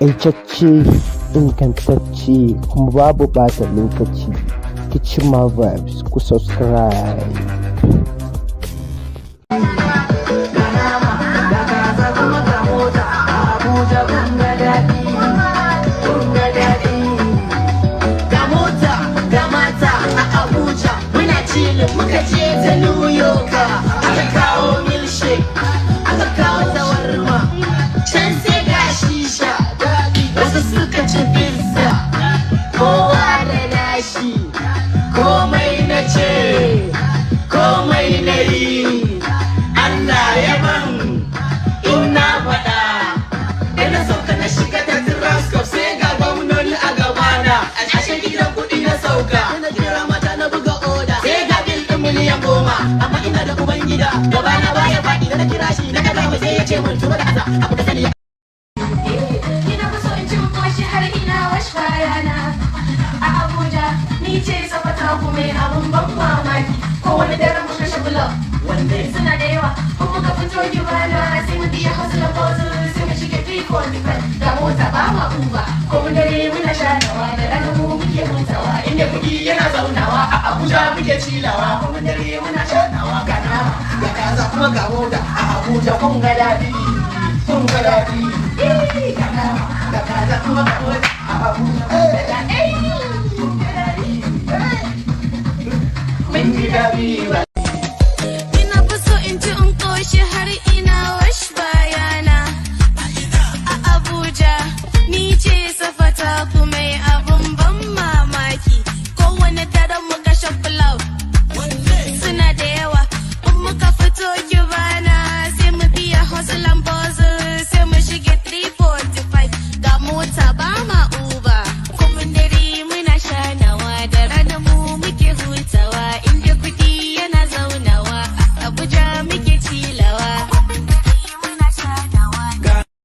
Taƙaitacce, ingantacce kuma babu ɓata lokaci. Kichima Vibes, ku subscribe. Ga mota, ga mata a Abuja, muna chillin, muka je ta New York, aka kawo milkshake, aka kawo shawarma, can sai ga shisha, wasu suka ci pizza, kowa da nashi, komai na ce, komai na yi, Allah ya ban, ina faɗa. Da na sauka na shiga ta Transcorp, sai ga gwamnoni a gabana, a ashe gidan kuɗi na sauka. Na kira mata na buga oda, sai ga bill ɗin miliyan 10, amma ina da uban gida, gabana baya faɗi, da na kira shi na ɗaga mai, sai ya ce mun turo da asa abu da sani. Ina fi so in ci koshi har ina wash bayana. A Abuja, ni ce safata kuma abun ban mamaki. Kowane daren mu kashe club. Wanne? Suna da yawa, ko muka fito gibana sai mu biya hustle puzzle, sai mu shige P45. Ga mota, ba ma Uber, ko mun dare muna shanawa, da rana mu muke hutawa. Inda kuɗi yana zaunawa, a Abuja muke cilawa, kuma dare muna shanawa. Ga nama, ga kaza, kuma ga mota a Abuja, kun ga daɗi, kun ga daɗi. Ga nama, ga kaza, kuma ga mota a Abuja, kun ga daɗi, kun ga daɗi, mun ji daɗi.